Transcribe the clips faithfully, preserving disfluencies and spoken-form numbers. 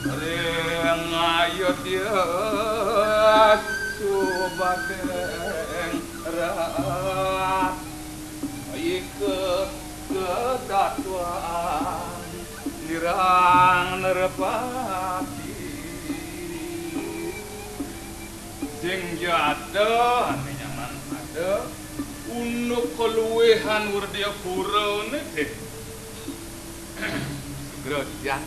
Ring ayodya subadeng rat ika kedatwan nirang nerpati. Sing jada ane nyaman pada unduk kaluwihan Werdiyapura ne te. Grejak.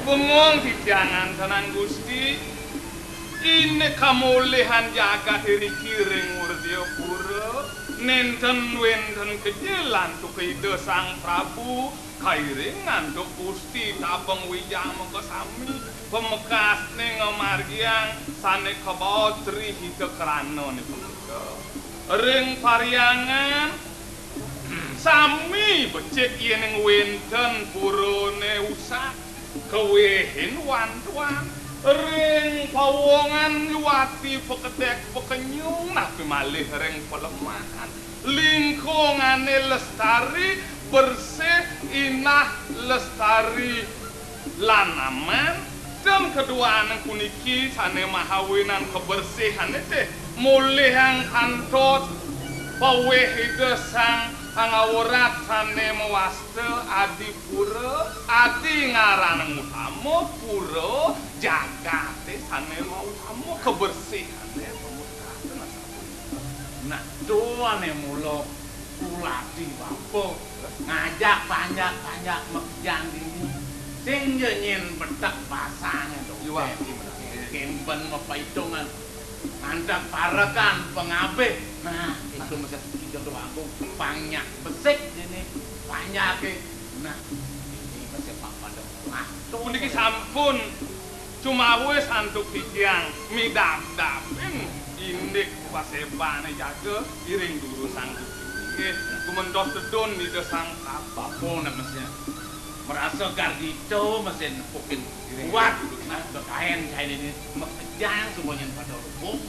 Bengong titiang antenan Gusti. Ine kamulihan jagat iriki ring Werdiyapura nenten wenten kejel antuk Ida Sang Prabu kairing antuk Gusti Tabeng Wijang makasami pamekasne ngamargiang sane kabaos Tri Hita Krana ne punika. Ring parhyangan sami becik yening wenten purane usak, kawehin wantuan. Ring pawongan yuwati pakedek pakenyung, napi malih ring palemahan. Lingkungane lestari, bersih, inah, lestari, lan aman. Ten kaduaning puniki sane mahawinan kabersihane te mulihang kantos paweh Ida Sang Angawrat sane mawasta Adipura, adi ngaran utama, pura jagate sane mautama, kabersihane pamekasne. Nah, to ane mula kulati bapa ngajak panjak-panjak makejang dini. Sing ja nyen betek basang to. Iwang. Kemben mapaitungan. Mantap parekan pangabih. Nah, itu mesti kita tuh aku panjak besik dini. Panjake. Nah, ini mesti papa dong. Wah, to puniki sampun cumawis antuk titiang midabdabin indik pasebane jaga iring durusang Gusti. Nggih, gumentos tedun Ida Sang Prabu. Apa nek mesti merasa gargita mesti nepukin kuat. Nah, bekaen kaen ini makejang semuanya pada lubung.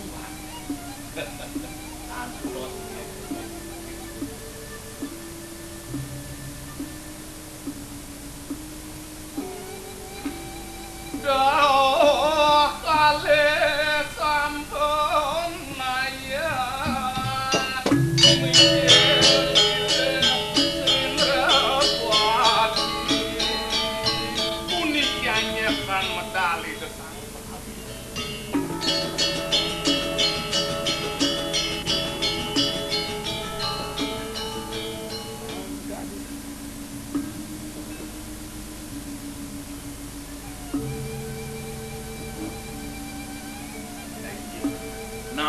Antos. Dawuh kalih sampun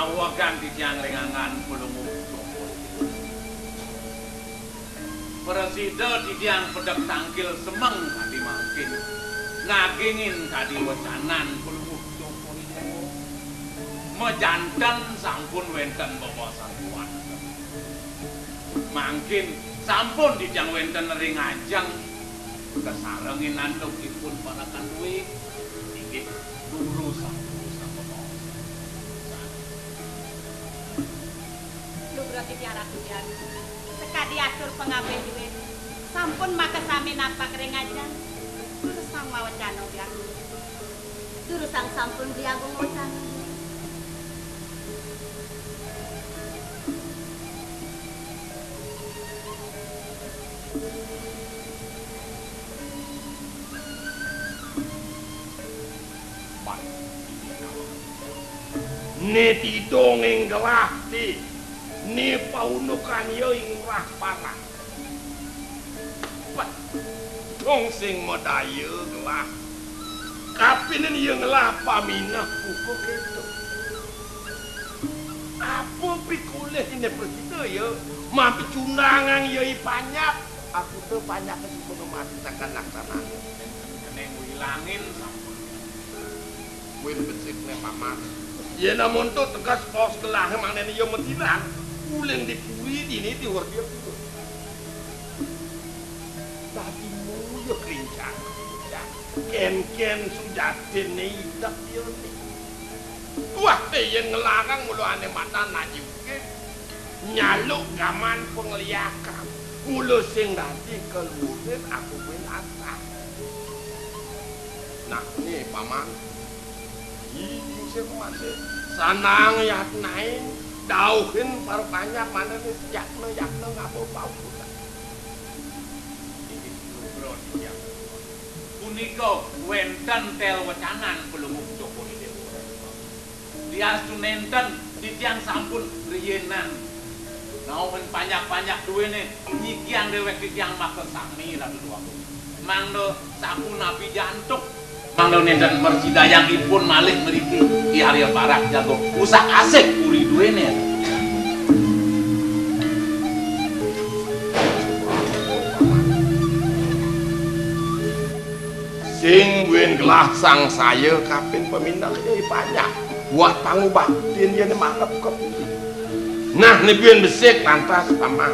Awagan titiang ring anggan Palungguh Cokor. Prasida titiang pedek tangkil semeng kadi mangkin. Nagingin kadi wecanan Palungguh Cokor. Majanten sampun wenten bebaosan kuat. Mangkin sampun titiang wenten ring ajeng kasarengin antuk ipun parekan dué. Inggih, durus sampun, durus sampun. Lugra titiang Ratu Dian, sakadi atur pangabih dué, sampun makasami napak ring ajeng. Durusang mawecana, Dian. Durusang sampun Beli Agung wacana. Né tidung ing gelah ti, né paunukan ia ing rah parah. Wah, dong sing madaya gelah. Kapining ia ngelah pamineh buka kéto. Apa pikolih iné prasida ia? Mapicundangang ia i panjak. Aku té panjaké suba ngemati tekan laksananya. Kéné ngilangin sampun. Kuwi becik né, Paman. Yén amonto tegas pos gelahé mangdané ya metilan, uling di puri dini di werdia pura. Dadi muya klincang. Kén-kén sujatiné idep ya né. Wah, té yén ngelarang mula ané madan naji ukit. Nyaluk gaman pangliakan. Mula sing dadi kaluhurin aku kuwi lantas. Nah, né, Paman. Ih, musih masih. Sanang yatnain, dauhin para panjak manané yatna-yatna ngaba paukutan. Inggih, Rudra titiang. Punika wénten tel wecanan Palungguh Cokor I Déwa. Diastu nénten titiang sampun riinan. Nauhin panjak-panjak duéné nyikiang déwék titiang makasami Ratu Déwagung. Mangda sapunapi jantuk. Mangda nénten mrasidayang ipun malih mriki, Ki Arya Barak jaga usak-asik puri duéné. Sing buin gelah sangsaya kapin pamindah yai panjak. Buat pangubaktin yén marep ka puri. Nah, né buin besik lantas, Paman.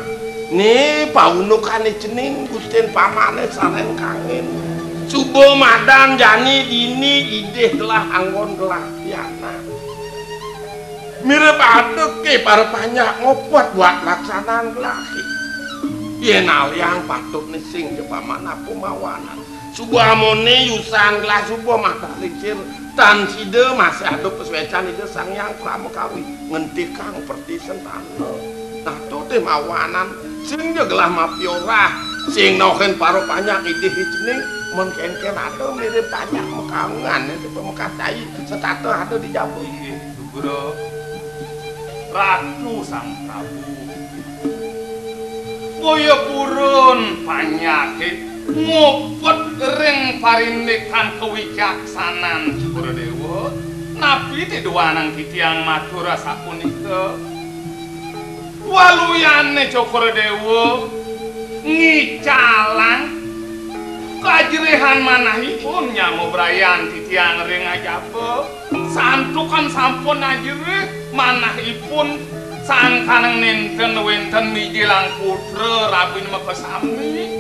Né paunukané cening gustin pamané sareng kangin. Suba madan jani dini idih gelah anggon gelah pianak. Mirib adeké para panjak ngopot buat laksanan gelah. Yén aliang patut né sing ja, Paman, apa mawanan. Suba amoné yusan gelah suba madan lingsir, tan sida masih ada pasuécan Ida Sang Hyang Pramakawi ngentikang perti sentana. Nah, to té mawanan sing ja gelah mapiorah, sing nohin para panjak idih i cening, men kénkén ada mirib panjak makaungan, né, di pamekas cai, setata ada di jaba. Inggih, Guru. Ratu Sang Prabu. Boya purun panjaké ngupet ring parindikan kawicaksanan Cokor Déwa, napi té duanang titiang matur asapunika. Waluyané Cokor Déwa ngicalang kajrihan manahipun nyama brayan titiang ring ajaba. Santukan sampun ajrih manahipun, sangkaning nénten wénten mijilang putra rabin makasami,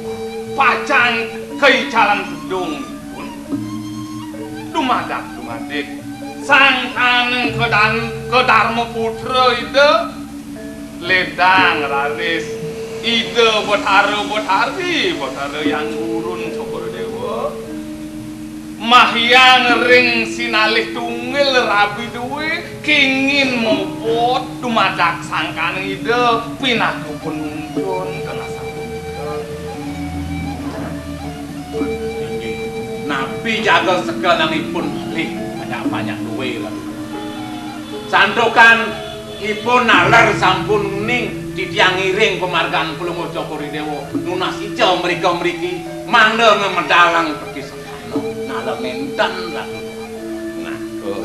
pacang kaicalan tedungipun. Dumadak, dumadik, sangkaning kedan-, kedarma putra Ida, ledang raris Ida Betara Betari, Betara Hyang Gurun Cokor Déwa. Mahyang ring sinalih tunggil rabi dué, kingin muput dumadak sangkaning Ida pinaka panuntun kena sapunika. Inggih. Napi jaga sekelanipun malih banyak-banyak dué, Ratu. Santukan ipun naler sampun uning titiang ngiring pamargan Palungguh Cokor I Déwa nunas ica mrika mriki, mangda ngamedalang peti sentana. Naler nénten, Ratu. Nah, tuh.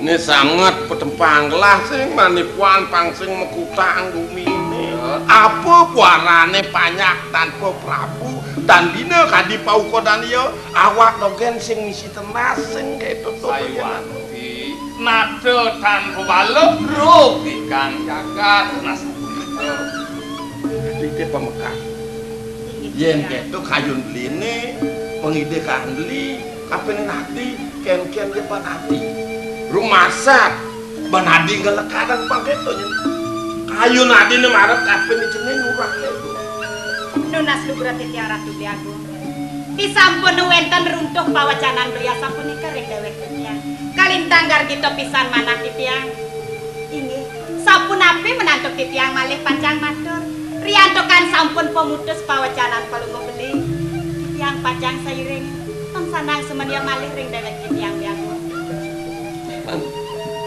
Né sanget petempang gelah sing manipuan pang sing makutang guminé. Apa kuarané panjak tanpa prabu, tan bina kadi paukodan iya, awak dogén sing misi tenas sing kéto to. Sayuwakti, nata tanpa bala, rugi kang jagat, nas. Adi té pamekas. Yén kéto kayun beliné, pangidih kang beli, kapining adi, kénkén ja ban adi. Rumasat, ban adi ngelekadang pang kéto nyén. Kayun adiné marep kapining cening ngurah kéto. Nunas lugra titiang Ratu Beli Agung. Pisampun wénten runtuh pawacanan beli asapunika ring déwék titiang. Kalintang gargita pisan manah titiang. Inggih, sapunapi menantu titiang malih pacang matur. Riantukan sampun pamutus pawacanan Palungguh Beli, titiang pacang sairing, tan sandang sumandia malih ring déwék titiang Beli Agung.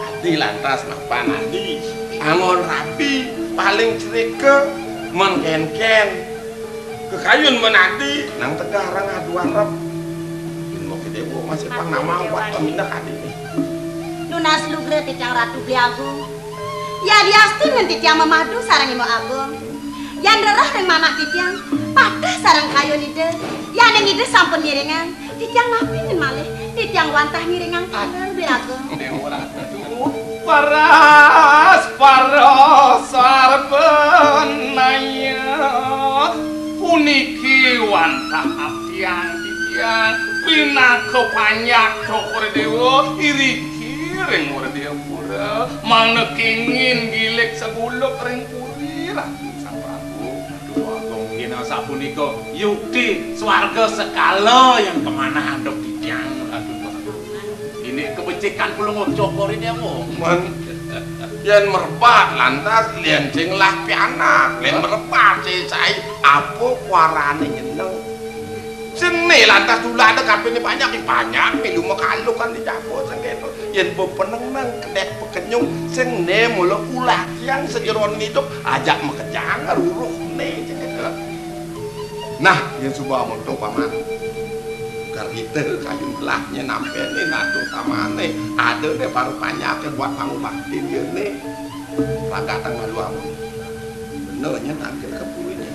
Adi lantas mapan adi, anggon rabi, paling cerika, mengkénkén. Kekayun menadi, nang tegah rang adu arep. Ilmu kedéwa masih pang nama ubat pemindah adi nih. Nunas lugra titiang Ratu Beli Agung. Yadiastun nyén titiang mamadu sareng Imba Agung. Yan rereh ring manah titiang, pateh sareng kayun Ida. Yan ing Ida sampun ngiringang, titiang napi nyén malih, titiang wantah ngiringang taler Beli Agung. Paras, paras, sarbanaya. Puniki wantah abdiang titiang, pinaka panjak Cokor Déwa, iriki ring Werdiyapura, mangda kengin gilik saguluk ring puri Ratu Sang Prabu. Duh Agung, yén asapunika yukti swarga sekala yang kamanah antuk titiang, Ratu. Ini kebecikan Palungguh Cokor ini, Agung. Man, yén merebat lantas, lén sing lah pianak, lén merebat sing sai, apa kuarané nyeneng? Sing né lantas tulada kapiné panjak, ih, panjak milu makalukan di dapur sing kéto. Yén bepenengneng kedék pekenyung, sing né mula ulah tiang sajeroning idup, ajak makejang ruruh né sing kéto. Nah, yén suba monto paman. Gargita kayun gelahné nampéné natur tamané, ada né baru panjaké buat pangubaktin yéné. Ragatang malu amun. Bener nyén angkil kepuluhnya.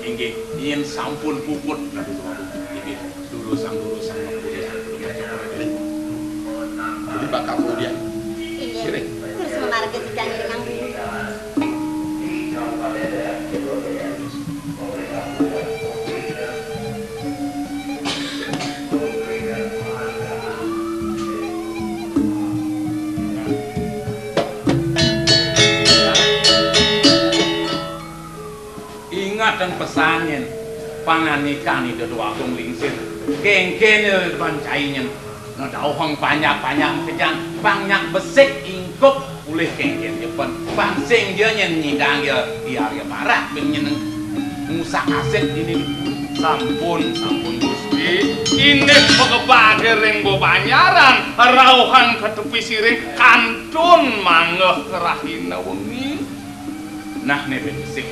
Inggih, yén sampun puput, Ratu Tuagung. Inggih, durusang-durusang ngepuri. Jadi bakal kemudian. Inggih. Kiri. Terus memarga titiang ngiringang dulu. Ingatang pesan nyén pangandikan Ida Déwa Agung Lingsir. Kénkén ya ban cai nyén. Nah, dauhang panjak-panjak makejang, panjak besik ingkup ulih kénkén ya ban. Pang sing ja nyén nyidang ya di Arya Barat, bin nyén ngusak asit dini. Sampun, sampun, Gusti. Indik pagebaga ring bebanjaran, rauhan ka tepi siring, kantun manggeh rahina wengi. Nah, né besik.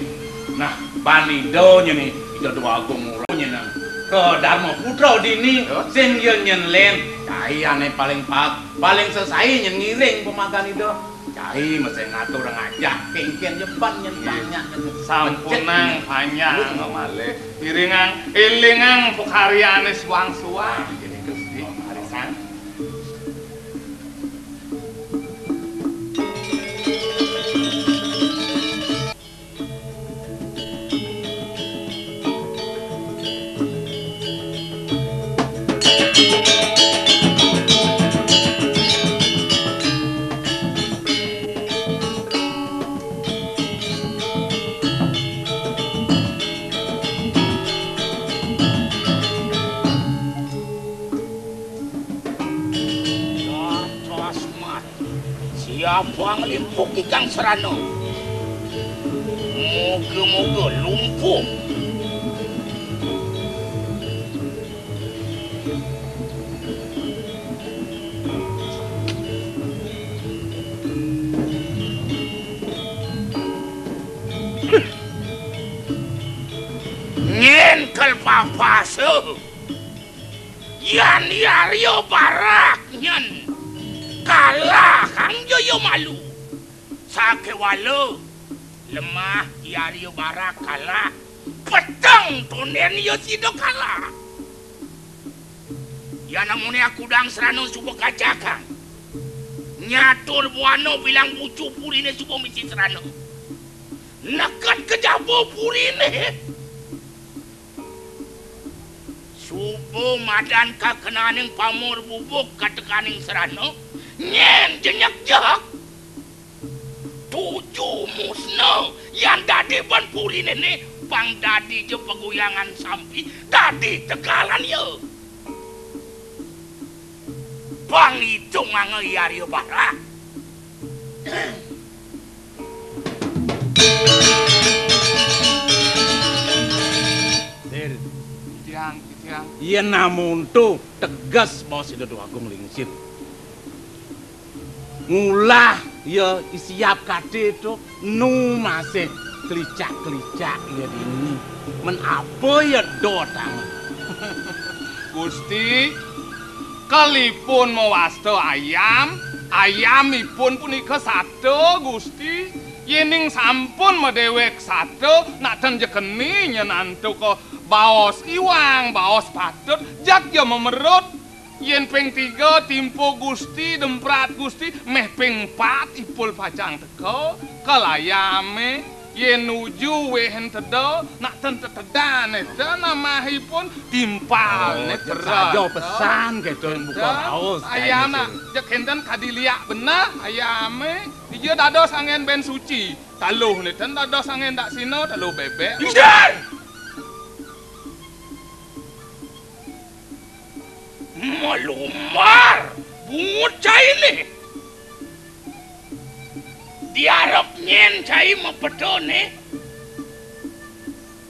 Nah, ban Ida nyén né, Ida Déwa Agung Ngurah nyén nang. Ka Darma Putra dini, ya, sing ya nyén lén. Cai ané paling pa-, paling sesai nyén ngiring pamagan Ida. Cai mesti ngatur ngajah, kénkén ya ban nyén. Iya. Banyak nyén. Sampunang becik. Panjang malih. Iringang, élingang pakaryané suang-suang. Jadi Gusti, arisan. Siapa nglimpuk ikang serana? Moga-moga lumpuh. Nyén kel papasa. Yan Arya Barat nyén Kalah, kang jaya malu. Sakéwala lemah I Arya Barak kalah. Peteng tondén ya sida kalah. Yan amoné akudang srana suba kacakang. Nyatur buana bilang bucu puriné suba misi srana. Neked ka jaba puriné. Suba madan kakenaning pamor bubuk katekaning srana, nyén jenyek jek. Tuju musna yan dadi ban puriné né, pang dadi ja paguyangan sampi, dadi tegalan ya. Pang itung anga I Arya Barak. Dir, tiang, tiang. Yén amonto teges baos Ida Déwa Agung Lingsir. Ngulah ya I Siap kadé to, nu masih klicak-klicak ya dini. Men apa ya do tangan. Gusti, kalipun mawasta ayam, ayamipun punika sato, Gusti. Yéning sampun madéwék sato, nak ten ja keni nyen antuka baos iwang, baos patut, jag ja mamerut. Yén ping tiga timpa Gusti, demprat Gusti, méh ping pat ipul pacang teka, kal ayamé, yén nuju wéh ento da, nak ten tetedan éta namahipun timpal. Oh, né jeg berat, saja to. Pesan kéto buka raos, ayam kayak nak, gitu. Jeg énten kadi liak beneh ayamé, dija dados anggén bén suci. Taluh né ten dados anggén daksina, taluh bébék. Idan! Malumbar bungut cainé. Diarep nyén cai mapetoné.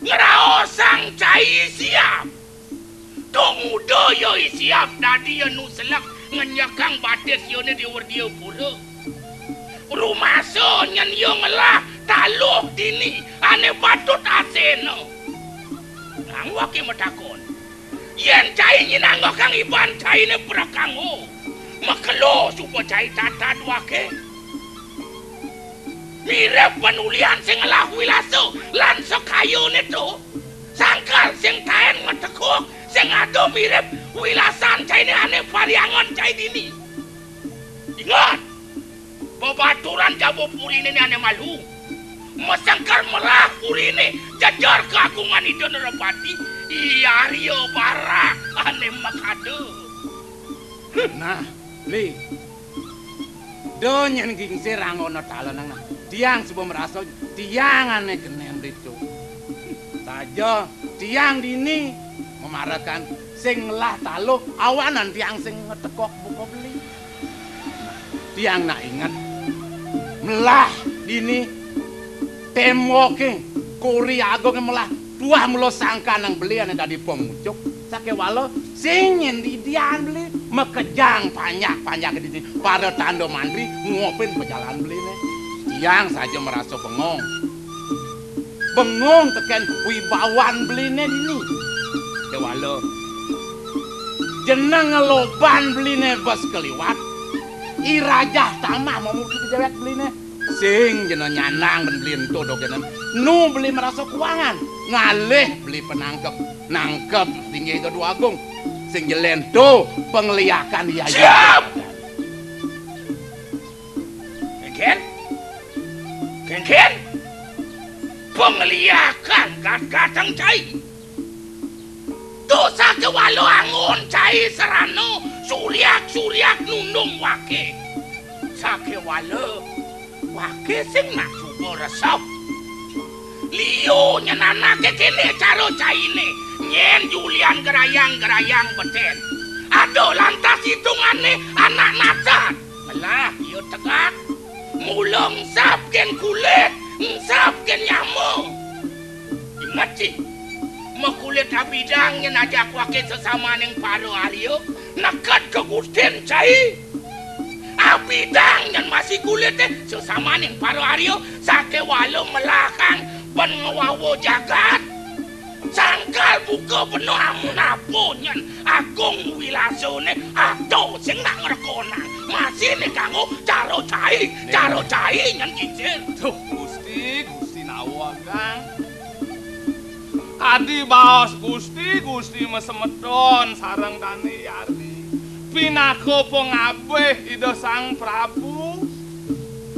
Ngraosang cai Siap. Tung uda ya I Siap dadi ya nu selek ngenyekang batis yané di Werdia Pura. Rumasa nyén ya ngelah taluh dini ané patut aséna. Nang waké matakon. Yén cai nyinanggokang iban cainé prakanggo, makelo suba cai tatad waké. Mirib panulian sing ngelah wilasa lan sekayané to. Sangkal sing taén ngetekuk, sing ada mirib wilasan cainé ané pariangan cai dini. Inget, bebaturan jaba puriné ané malu. Masengker melah puriné jejer kagungan Ida Nerapati, I Arya Barak ané makada. Nah, Beli. Da nyén gingsir anggona talenang nah. Tiang suba marasa tiang ané kenén ditu. Saja tiang dini mamarakan sing ngelah taluh awanan tiang sing ngetekok buka beli. Tiang nak inget melah dini témboké kori agungé melah tuah mula sangkaning beli ané dadi pangucuk. Sakéwala sing nyén didian beli makejang panjak-panjak dini para tanda mantri ngopin pajalan beliné. Tiang saja marasa bengong. Bengong tekén wibawan beliné dini. Kéwala jeneng loban beliné bes kaliwat. I Rajah Tamah mamuji di déwék beliné. Sing jena nyandang bén beli ento dogénan. Nu beli marasa kuangan, ngalih beli panangkep. Nangkep linggih Ida Déwa Agung. Sing jelén to pangliakan iya. Siap! Kénkén? Kénkén? Pangliakan gat-gatang cai. To sakéwala anggon cai serana suryak-suryak nundung waké. Sakéwala waké sing nak suba resep. Liu nyén anaké kéné cara cainé, nyén julian gerayang-gerayang betén. Ada lantas itungané anak nacan. Melah ia tegak. Mula engsap gén kulit, engsap gén nyama. Inget, Ci, makulit abidang nyén ajak waké sesamaning para arya, neked ka gustin cai. Abidang nyén masih kulité sesamaning para arya, sakéwala melahang bén ngwawa jagat. Sangkal buka bena amun apa nyen agung wilasané ada sing nak ngrekonang. Masih né kanggo cara cai, cara cai nyen cicir. Duh, Gusti, Gusti nawa, Kang. Kadi baos Gusti, Gusti masemeton sareng dané yari. Pinaka pangabih Ida Sang Prabu.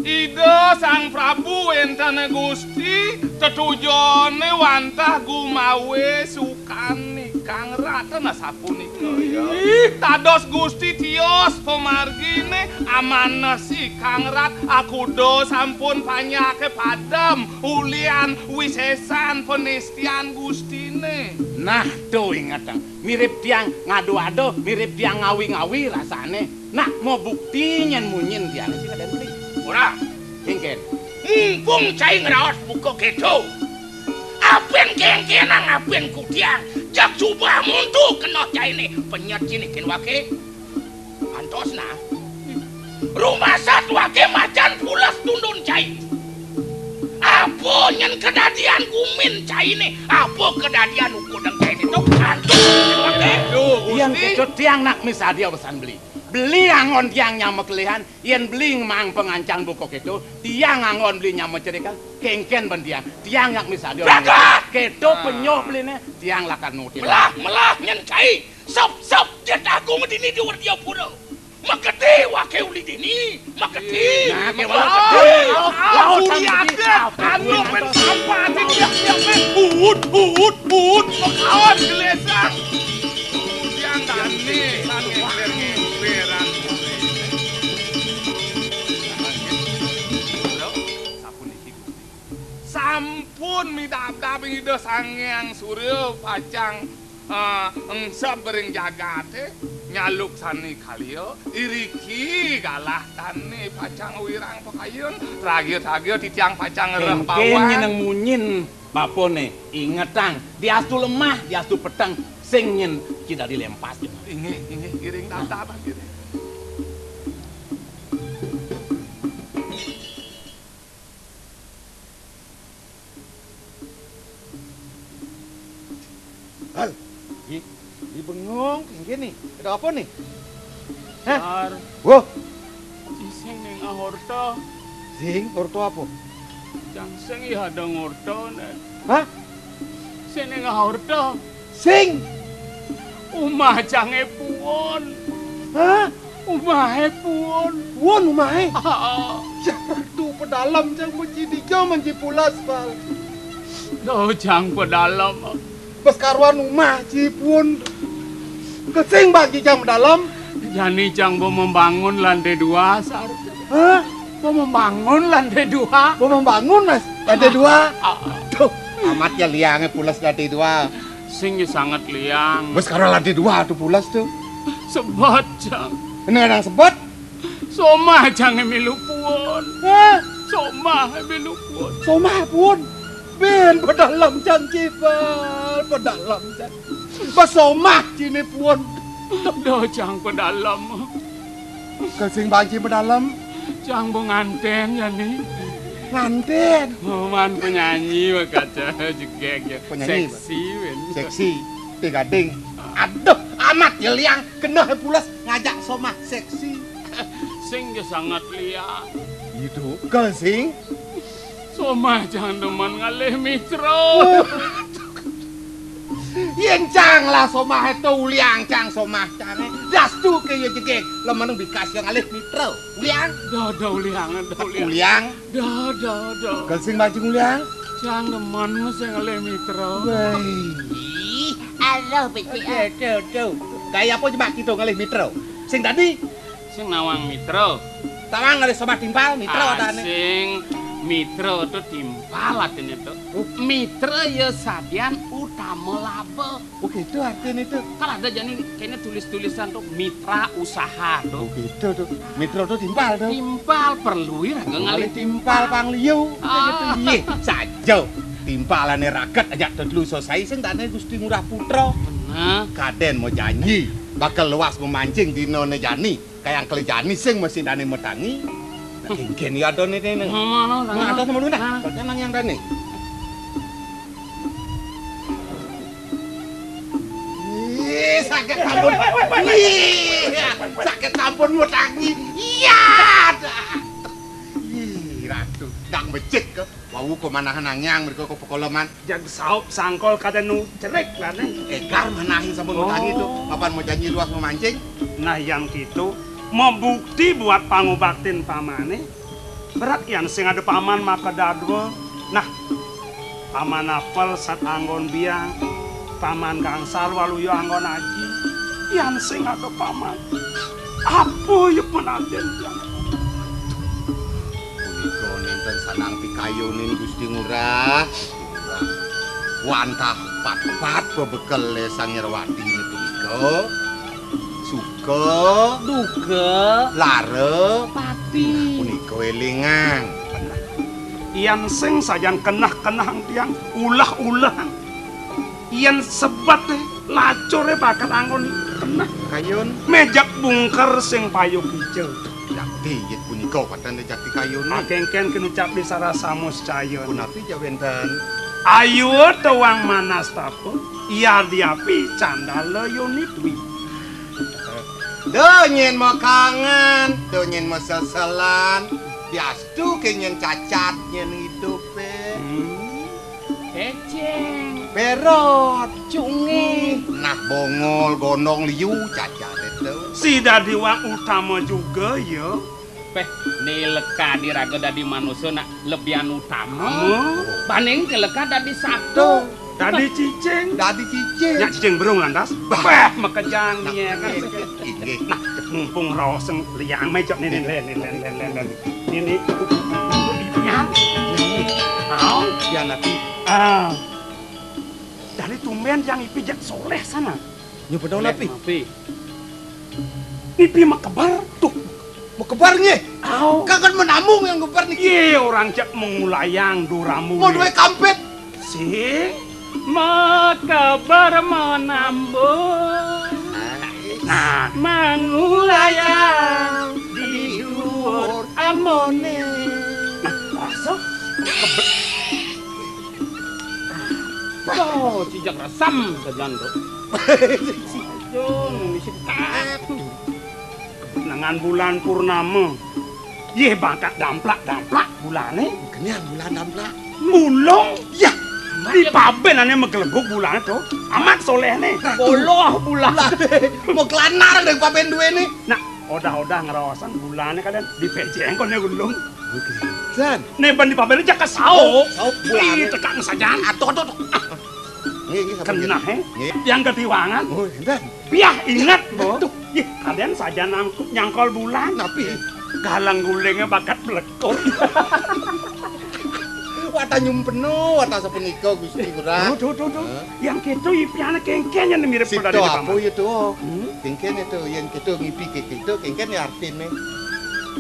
Ida Sang Prabu wénten Gusti, tetujoné wantah gumawé sukan Ikang Rat, nah sapunika ya. Ih, dados Gusti tios pamarginé, amanah Ikang Rat, akuda sampun panjaké padem, ulian wisésan panistian Gustiné. Nah, to ingetang. Mirip tiang ngadu-adu, mirip tiang ngawi-ngawi rasané. Nah, mau bukti nyén munyin tiang sing ada beli. Ora. Kéngkén. Mumpung cai ngraos buka kéto. Apin kéngkénang apin ku tiang. Jak suba muntu kena cainé. Penyet ciné kén waké. Antos nah. Rumasat waké macan pules tundun cai. Apa nyén kedadian gumin cainé? Apa kedadian ukudang cainé to? Antos waké. Duh, Gusti. Yén kéto tiang nak misadia pesan beli. Beli anggon tiang nyama kelihan, yén beli ngemaang pangancan buka kéto, tiang anggon beli nyama cerikan, kéngkén ban tiang. Tiang nak misadia. Bragat! Kéto penyoh beliné, tiang lakar nutin. Melah, melah nyén cai. Sep, sep, Jet Agung dini di Werdiapura. Maketi waké uli dini, maketi. Nah, ké walau sedih. Laut, laut, anu ben sampah ati tiap-tiap ben. Uhut, uhut, uhut, makaon gelesang. Kemudian tani, tani, ngeler, ngeler, anu. Sampun niki, Gusti. Sampun midabdab Ida Sang Hyang Surya pacang, eh, engseb ring jagaté, nyaluksani kaliya, iriki galah dané pacang wirang pakayun, tragia-tragia titiang pacang ngreh. Kéngkén bawang. Nyén munyin bapané, ingetang, diastu lemah, diastu peteng, sing nyén ci dadi lempas. Inggih, inggih, iring tata, Pak, iring. Hal, Ji, Ji bengong, kéngkén né. Ada apa né? Hah? Dar. Wah. Ci sing ning ahorta. Sing, orta apa? Cang sing ya ada ngorta, né. Hah? Sing ning ahorta. Sing. Umah cangé puun. Hah? Umahé puun. Puun umahé? Aa. Cang Ratu Pedalem cang mesti dija manci pulas, Bal. Duh, cang Pedalem. Bes karuan umah ci puun. Kesing bagi cang Pedalem. Jani cang ba membangun lantai dua, Sar. Hah? Ba membangun lantai dua. Ba membangun, Mas, lantai dua. Aa. Duh, amat ya liangé pulas lantai dua. Sing ya sanget liang. Bes karuan lantai dua to pulas to. Sebet, cang. Ini kadang sebet. Somah cangé milu puun. Hah? Somah milu puun. Somah puun. Bén Pedalem cang cipal, Pedalem cang. Bes somah ciné puun. Duh, cang Pedalem. Kesing banci Pedalem. Cang ba ngantén jani. Ngantén. Oh, man penyanyi, wa kaca jegég ya. Penyanyi, seksi, wén. Seksi. Té gading. Aduh, amat ya liang. Keneh pules ngajak somah seksi. Sing ya sanget liang. Itu kesing. Somah cang demen ngalih mitra. Yén cang lah somah to uliang cang somah cangé. Dastu ké ya jegég. Lemeneng bikas ya ngalih mitra. Uliang. Dah, dah uliang, dah uliang. Uliang. Dah, dah, dah. Kesing bajing uliang. Cang demen sing ngalih mitra. Wéh. Ih, alah becik. Oké, oké, oké. Gaya apa coba kita ngalih mitra? Sing tadi? Sing nawang mitra. Tawang ngalih somah timpal, mitra. Ah, adané. Sing mitra to timpal artiné to. Oh. Mitra ya sadian utama laba. Oh, gitu artiné to. Kan ada jani kayaknya tulis-tulisan to mitra usaha to. Oh, gitu to. Mitra to timpal to. Timpal perlu ya raga ngalih timpal pang liu. Ah. Gitu. Iya, saja. Timpalané raket aja to dulu selesai sing tane Gusti Ngurah Putra. Bener. Kadén mau janji bakal luas memancing dina né jani. Kayang keli jani sing mesti dane metangi. Nah, kéngkén ya adone né. Mana, mana, mana? Ada sama lu nah. Mana? Kok nang yang dane. Eh, saged sampun. Iya, saged sampun ngutangi. Iya. Ih, Ratu, ndang becik kok. Wau kok manahan anyang mriko kok pekoloman. Jag saup sangkol kadén nu cerik lane. Égar manahin sampun ngutangi to. Mapan mau janji luas memancing. Nah, yang gitu mabukti buat pangubaktin pamané. Berat yan sing ada paman maka dadua. Nah, paman apel sat anggon biang, paman gangsar waluya anggon aji. Yan sing ada paman. Apa ya penantian yan? Punika nénten sanang pikayunin Gusti Ngurah. Wantah pat-pat bebekel Sang Nyerwati punika. Suka, duka, lara, pati. Nah, punika élingang. Yan sing sajan kenah-kenah tiang ulah-ulah. Yan sebet lacuré bakal anggon kenah. Kayun. Méjak bungker sing payu kija. Jakti yit punika wénten jakti kayun. Akéngkén kinucap di sarasama secaya. Punapi ja wénten. Ayua tawang manastapa, yadiapi candala yoni dwi. Duh nyén makangen, duh nyén maselselan. Biastu ké nyén cacat nyén idupé. Hmm. Écéng. Bérot, cungih. Nah bongol gondong liu cacaté to. Si dadi wang utama juga ya. Péh, nileka diraga dadi manusa nak lebihan utama. Banding keleka dadi sato. Dadi cicing. Dadi cicing. Nyak cicing berung lantas. Bah. Bah, makejang dia kan. Inggih. Nah, mumpung raos sing liang mé cok nini, nini, nini, nini, nini. Nini. Nyan. Mau? Pian ati. Ah. Dadi tumbén yang ipi jak soléh sana. Nyumpet napi? Ipi makebar tuh. Makebar nggih. Au. Kagak menamung yang kebar niki. Iya, orang cek mengulayang duramu. Mau duwe kampit. Sing makebar menambung. Nah, mengulayang di dhuwur amone. Nah, rasa Oh, cijak resem sajan to. Jun, misi tak. Nangan bulan purnama. Yéh, bangkat damplak-damplak bulané. Kenyang bulan damplak. Mulung. Ya. Di pabén ané meglebug bulané to. Amat soléhné. Puluh bulan. Mau kelanar deh pabén duwéné. Nah, odah-odah ngraosan bulané kadén dipéjéng koné ulung. Oke. San. Né ban di pabén jak ka sauk. Oh, sauk bulané. Ih, tekak sajan. Atuh, atuh, atuh. Nggih, nggih, sampun. Kenah, nggih. Nggih. Yang ketiwangan. Oh, enten. Piah inget, Bo. Aduh. Ih, kadén sajan nangkut nyangkol bulan. Napi? Galang gulingnya bakat mlekut. Wata nyumpeno, wata sapunika, Gusti Ngurah. Duh, duh, duh, duh. Hah? Yang kéto ipiané kéngkén yang mirip. Sito pada apa ya to? Hmm? Kéngkén itu, yang kéto ngipi ké kéto, kéngkén ya artiné.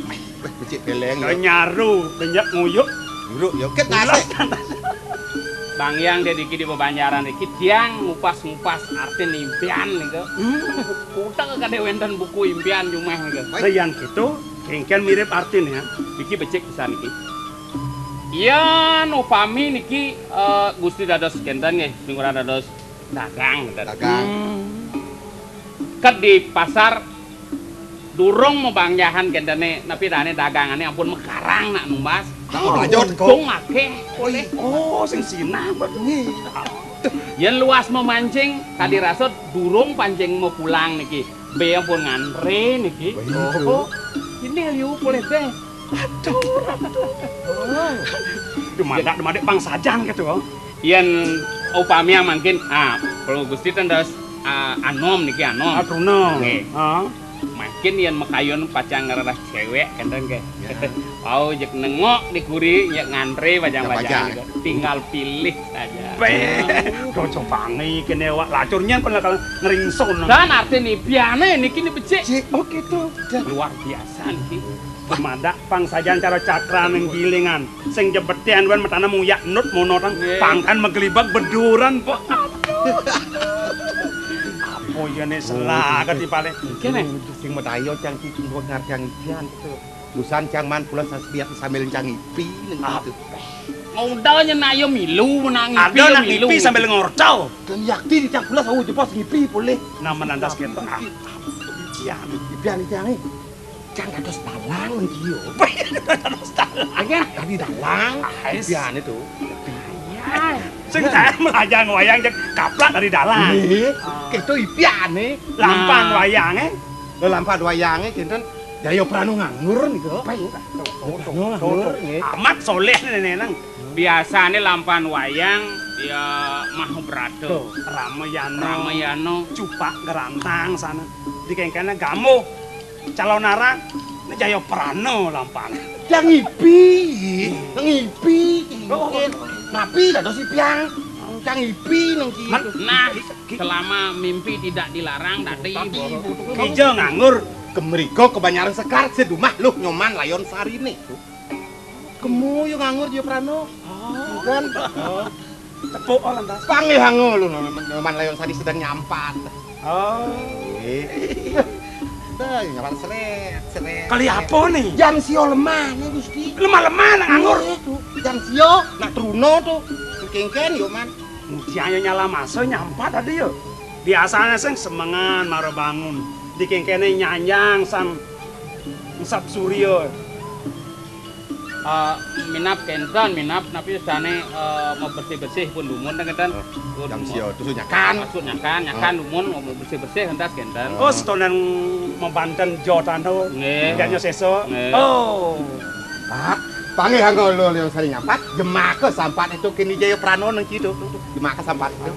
Wah, becik beléng ya. Nyaru, banyak nguyuk. Nguyuk ya, ket nasi. Bang Yang dadi iki di bebanjaran iki, tiang ngupas-ngupas artin impian niku. Hmm. Utek kadé wénten buku impian jumah niku. Lah yang kéto, kéngkén mirip artin ya. Iki becik pisan iki. Yén upami niki, eh, Gusti dados kénten nggih, Gusti Ngurah dados dagang, kénten. Dagang. Hmm. Ket di pasar durung mabangjahan kéntené, napi dané dagangané ampun makarang nak numbas. Nah, lanjut, kok. Untung akéh, oleh. Oh, sing sinah, Bang. Nggih. Yén luas memancing, kadi rasa durung pancing mau pulang niki. Bé ampun ngantré niki. Begitu. Oh, ini liu poleh bé. Aduh, aduh. Dumadak, dumadak pang sajan kéto. Yén upami mangkin, ah, kalau Gusti ten dados, ah, anom niki anom. Atruna. Nggih. Ah. Mangkin yén makayun pacang ngrereh cewek kénten nggih. Ya. Wau jek nengok di kuri, ya ngantré pacang-pacang. Pacang-pacang. Tinggal pilih saja. Bé, dojo bangi kéné awak lacur nyén pun bakal ngringsun. Dan artiné piané niki ni becik. Cik. Oh, kéto. Luar biasa niki. Dumadak pang sajan cara cakran nang gilingan. Sing jebetén wan metana muyak nut mono tang. Nggih. Pangkan meglibag beduran, Pak. Apa ya né salah kati paling. Kéné. Sing medayo cang cicing ngarjang ipian to. Busan cang man kula saspiat sambil cang ipi nang to. Ngudanya nak ya milu, nak ngipi ada ya nak milu. Ngipi sambil ngorcau. Dan yakti di cangkula sawu jepas ngipi boleh. Nama lantas kita? Ah, ipian. Ipian iki. Cang dados dalang iki yo. Dados dalang. Kan dari dalang. Ais. Ipian itu. Iya. Sing saya melajang wayang cek kaplak dari dalang. Nggih. Kita ipiane. Lampan wayang eh. Lho lampan wayange kinten Jaya Prano nganggur niku. Apa ya? Prano nganggur nggih. Amat soleh nenenang. Biasane lampan wayang ya Mahabrata. Ramayana. Ramayana. Cupak gerantang sana. Dikengkene gamuh. Calonarang. Ini Jaya Prano lampan. Yang ngipi. Ngipi. Oh. Napi dados ipian. Yang ngipi nang kiri. Nah, selama mimpi tidak dilarang tadi. Kija nganggur. Kemriko kebanyaran sekar sedumah luh Nyoman Layon Sarine. Kemu yo nganggur yo Prano. Oh. Kan? Oh. Tepuk oh lantas. Panggih hango lho Nyoman Layon Sari sedang nyampat. Oh. Nggih. Dah, nyampat seret, seret. Kali apa nih? Jam sio lemah nih Gusti. Lemah-lemah nak nganggur. Iya, tuh. Jam sio nak truna tuh. Kengken yo man. Mudian nyala masa nyampat tadi yo. Biasanya sing semengan mara bangun. Dikengkene nyanjang sang sap surya. Eh, minab kenten, minab napi sedane eh, mau bersih-bersih pun dumun ten kenten. Pun jam sio tusu nyakan. Maksud nyakan, nyakan dumun mau bersih-bersih entas kenten. Oh, setonan membanten jo tando. Nggih. Janyo sesuk. Nggih. Oh. Pak, panggih anggo lo yang sering nyampat, jemaka sampat itu kini Jaya Prano nang kitu. Jemaka sampat itu.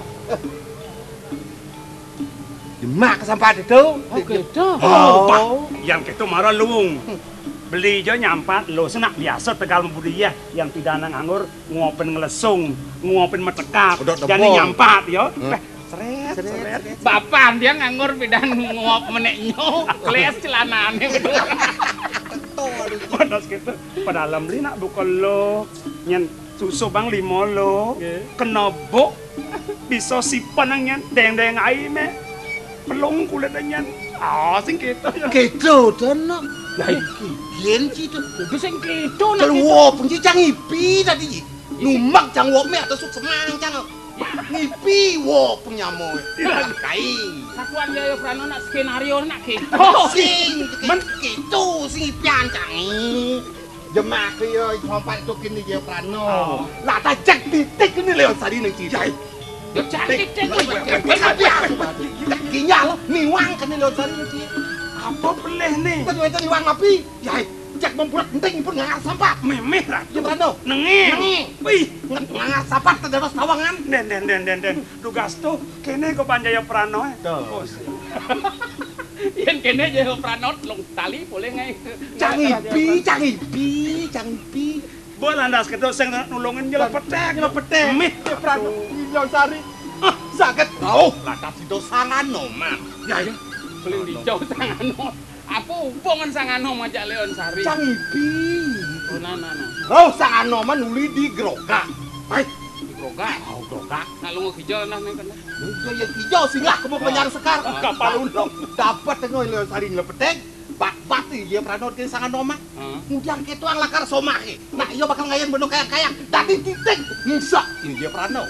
Demak sampat itu. Oh, gitu. Oh, Pak, yang gitu marah luwung. Beli jo nyampat lo senak biasa tegal mebudiyah yang pidana nganggur nguapin ngelesung, nguapin metekap. Udah jadi debol. Nyampat yo. Hmm. Peh, seret, seret, seret. Bapak dia nganggur pidan nguap meneknyo, kles celanane. Panas gitu. Padahal beli nak buka lo nyen susu bang lima lo. Nggih. Kena bok bisa sipan nang nyen deng-deng ai me. Pelung kulit nyen. Ah, sing gitu ya. Gitu to, Nok. Lah, iki yen ci to. Kudu sing gitu nak. Keluar pun ci cang ipi tadi. Numak cang wok me atau suk semang cang. Ngipi wok pun nyamo. Kai. Satuan Jaya Prano nak skenario nak gitu. Oh, sing men gitu sing ipian cangi. Jemak yo sompat itu kini Jaya Prano. Oh. Lah tajak titik ini Leon Sari nang cici. Yo cantik deh. Kinyal niwang kene Leon Sari nang cici. Apa pelih nih? Tadi itu niwang api. Ya, cek membuat penting pun nggak sampah. Memeh lah. Jaya Prano. Nengi. Nengi. Wih, nggak sampah terdapat tawangan. Den den den den den. Dugas tuh kene kok Panjaya Prano eh. Tuh. Yen kene Jaya Prano telung tali boleh ngai. Cangipi, cangipi, cangipi. Mbok lantas ketok sing nulungin nyelepetek. Nyelepetek. Mih. Jaya Prano, Inyo Sari. Ah, saged. Rauh, lantas sida sangano, Mang. Ya, ya. Paling dijauh sangano. Apa hubungan sangano majak Leon Sari? Cangipi. Oh, nah, nah, nah. Rauh sangano man uli di Grogak. Baik. Di Grogak. Oh, Grogak. Nak lunga kija nah ning kene. Lungguh ya kija singgah kemu penyar sekar. Kapal ulung. Dapat tengok Leon Sari nyelepetek. Bat-bat iya Prano ke sangano mah. Heeh. Kemudian ketuang lakar somah. Nah, iya bakal ngayan beno kayang-kayang. Dadi titik. Musak iya Prano.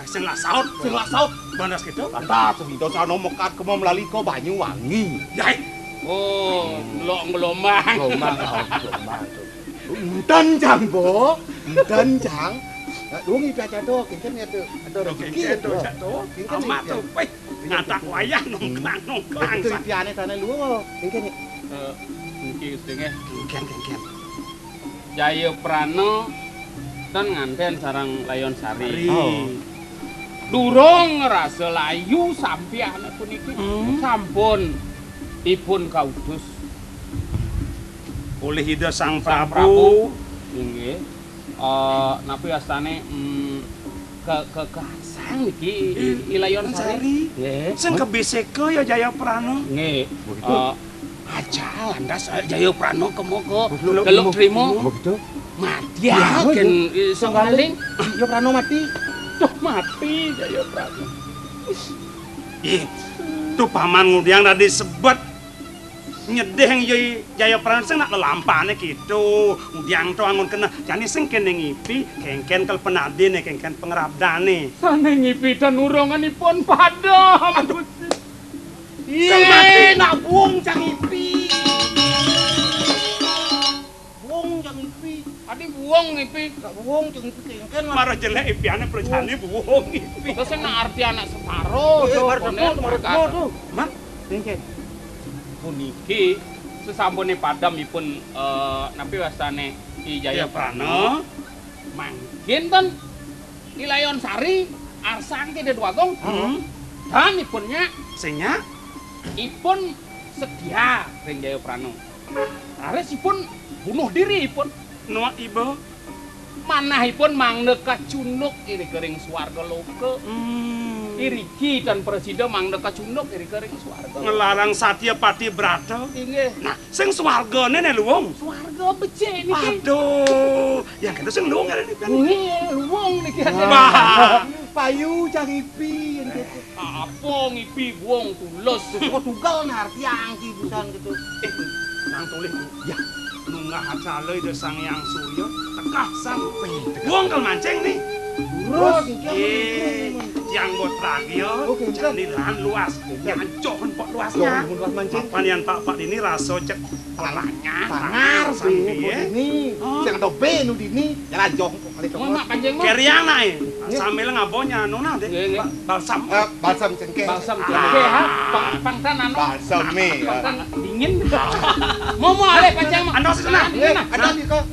Sing lah saut. Sing lah saut. Banas gitu. Lantas sing itu sano mekat kemu melali ko Banyuwangi. Yai. Oh, ngelok ngelombang. Gelombang, oh, gelombang. Enten, Cang, Bo. Enten, Cang. Nah, lu ngipi aja tuh, kengken ya tuh. Ada rezeki ya tuh. Amat tuh. Wih, ngatak wayah nongklang-nongklang. Itu ipiane tane lu, kengken ya. Eh, niki sedenge. Kengken, kengken. Jaya Prana ten nganten sareng Layon Sari. Sari. Oh. Durung ngrasa layu sampiane puniki. Hmm. Sampun dipun kautus oleh Ida Sang Sang Prabu. Prabu. Inggih. Eh, napi astane, mm, ke, ke, kearsang niki I-, I Layon Sari. Sari. Nggih. Sing kebisika ya Jaya Prana. Nggih. Begitu. Eh, aja lantas, eh, Jaya Prana kemoko. Betul. Teluk Trima. Begitu. Mati ya, ya, ken, ya. Eh, sing paling. Ya Prana mati. Duh, mati Jaya Prana. Ih, tuh paman ngudiang tadi sebet. Nyedhing ya Jayaprana sing nak lelampane gitu. Ngudiang to angon kena. Jane sing kene ngipi, kengken kal penadine, kengken pengrabdane. Sane ngipi dan uronganipun padam. Aduh. Iya, nak buung cang ipi. Buung cang ipi. Adi buung ipi. Nak buung cang ipi kengken. Marah jelek ipiane, prajane buung ipi. Terus sing nak arti anak separo. Eh, to, marah konen, teko, marah teko, to. Mak, kengken. Puniki sesampune padam ipun, eh, napi wastane Ki Jayaprana. Jayaprana. Mangkin ten Ilayon Sari, arsang Ki Déwa Agung. Hmm. Dan ipunnya, sing nyak? Ipun setia ring Jayaprana. Raris ipun bunuh diri ipun. Nuak iba. Manahipun mangda kacunduk irika ring swarga loka. Hmm. Iriki tan prasida mangda kacunduk irika ring swarga loka. Ngelarang satya pati brata. Inggih. Nah, sing swargane ne luung. Swarga becik niki. Aduh, yang kena sing luung ngene niki. Nggih, luung niki. Wah. Payu cang ipi, yang gitu. Apa ngipi buung tulus? Kok tunggal nar tiang ki busan gitu. Eh, nang tulih, Bu. Ya. Nunggah acala Ida Sang Hyang Surya, tekah san. Wong kal mancing nih. Terus, eh, tiang bot ragi ya. Oke, jani lahan luas. Nyancoh pok luasnya. Jauh luas mancing. Papan yang pak-pak ini rasa cek pelaknya. Tangar, sang piye? Ini. Oh. Sing ada B nu dini. Jalan jongkok kali to. Mak pancing, Mak. Keriang nae. Nggih. Sambil ngabonya nona deh. Nggih, nggih. Ba-, balsam. Eh, balsam cengkeh. Balsam cengkeh, ha? Pang-, pangtan anu. Balsam, mi. Pangtan dingin. Mau, mau alih pancing, Mak. Anu sih, nah. Dingin, nah. Ada di kok.